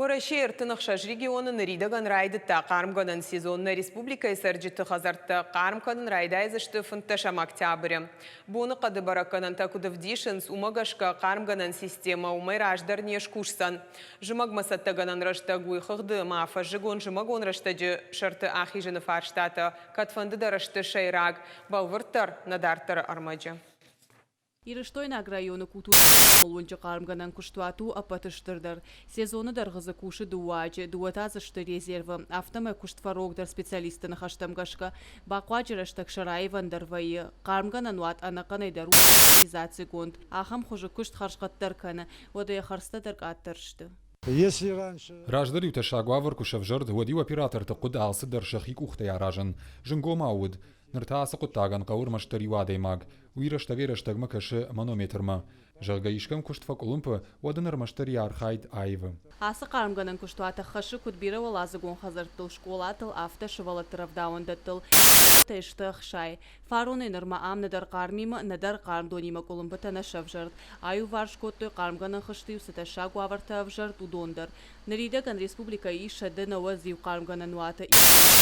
Уӕрӕсейы 36 регионы ныридӕгӕн райдыдта хъармгӕнӕн сезон. Нӕ республикӕйы цӕрджыты хӕдзӕрттӕ хъарм кӕнын райдайдзысты фынддӕсӕм октябры. Боныхъӕды бӕрӕггӕнӕнтӕ куыд ӕвдисынц, уымӕ гӕсгӕ хъармгӕнӕн системӕ уымӕй раздӕр не скусдзӕн. Зымӕгмӕ цӕттӕгӕнӕн рӕстӕг уый хыгъды ма фӕззыгон-зымӕгон рӕстӕджы сӕрты ахизыны фарстатӕ кӕдфӕндыдӕр сты сӕйраг, бӕлвырддӕр нӕ дарддӕры ӕрмӕджы. Ирыстойнаг районы культурон уынджы хъармгӕнӕн куыстуат у ӕппӕты стырдӕр. Сезоны дӕргъы дзы кусы дыууӕ аджы, дыууӕ та дзы сты резервы. Афтӕмӕй куыст фӕрогдӕр специалистты ныхӕстӕм гӕсгӕ. Бахъуаджы рӕстӕг сӕ раивӕн дӕр вӕййы. Хъармгӕнӕн уат ӕнӕхъӕнӕй дӕр у автоматизацигонд. Ахӕм хуызы куыст хӕрзхъӕддӕр кӕны, уӕдӕ йӕ хӕрдзтӕ дӕр къаддӕр сты. Раздӕр-иу тӕссаг уавӕр куы сӕвзӕрд, уӕд-иу операторты хъуыд алцыдӕр сӕхи къухтӕй аразын. Зынгомау уыд. Ныр та ацы хъуыддагӕн хъӕуы ӕрмӕстдӕр иу адӕймаг. Уый рӕстӕгӕй-рӕстӕгмӕ кӕсы манометрмӕ. Зӕгъгӕ, искӕм куыст фӕкъуылымпы, уӕд ын ӕрмӕстдӕр йӕ архайд аивы. Ацы хъармгӕнӕн куыстуат ӕххӕссы куыд бирӕуӕладзыгон хӕдзӕрттыл, скъолатыл, афтӕ сывӕллӕтты рӕвдауӕндӕттыл. Ӕппӕтӕй сты 60. Фаронӕй нырмӕ ам нӕдӕр хъармимӕ, нӕдӕр хъарм донимӕ къуылымпытӕ нӕ сӕвзӕрд. Аиуварс кодтой, хъармгӕнӕн хызты-иу цы тӕссаг уавӕртӕ ӕвзӕрд, уыдон дӕр. Ныридӕгӕн республикӕйы ис 191 хъармгӕнӕн уаты,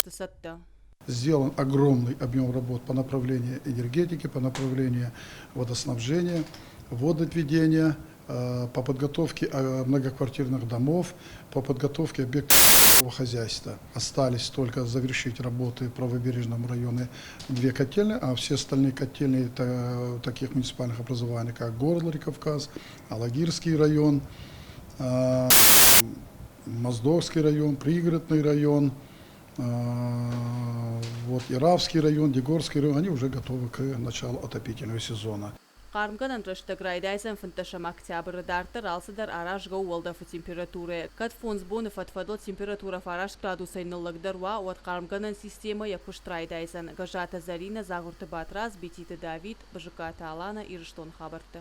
сты цӕттӕ. Сделан огромный объем работ по направлению энергетики, по направлению водоснабжения, водоотведения, по подготовке многоквартирных домов, по подготовке объектов хозяйства. Остались только завершить работы в правобережном районе две котельные, а все остальные котельные это таких муниципальных образований, как город Владикавказ, Алагирский район, Моздокский район, Пригородный район, вот, Яравский район, Дигорский район, они уже готовы к началу отопительного сезона. Хъармгӕнӕн рӕстӕг райдайдзӕн фынддӕсӕм октябры. Дарддӕр алцыдӕр аразгӕ у уӕлдӕфы температурӕйӕ. Кӕд фондз боны фӕд-фӕдыл температурӕ фараст градусӕй ныллӕгдӕр уа, уӕд хъармгӕнӕн системӕ йӕ куыст райдайдзӕн. Гӕззаты Зӕринӕ, Дзагъуырты Батрадз, Бититы Давид, Бызыккаты Аланӕ, Ирыстоны хабӕрттӕ.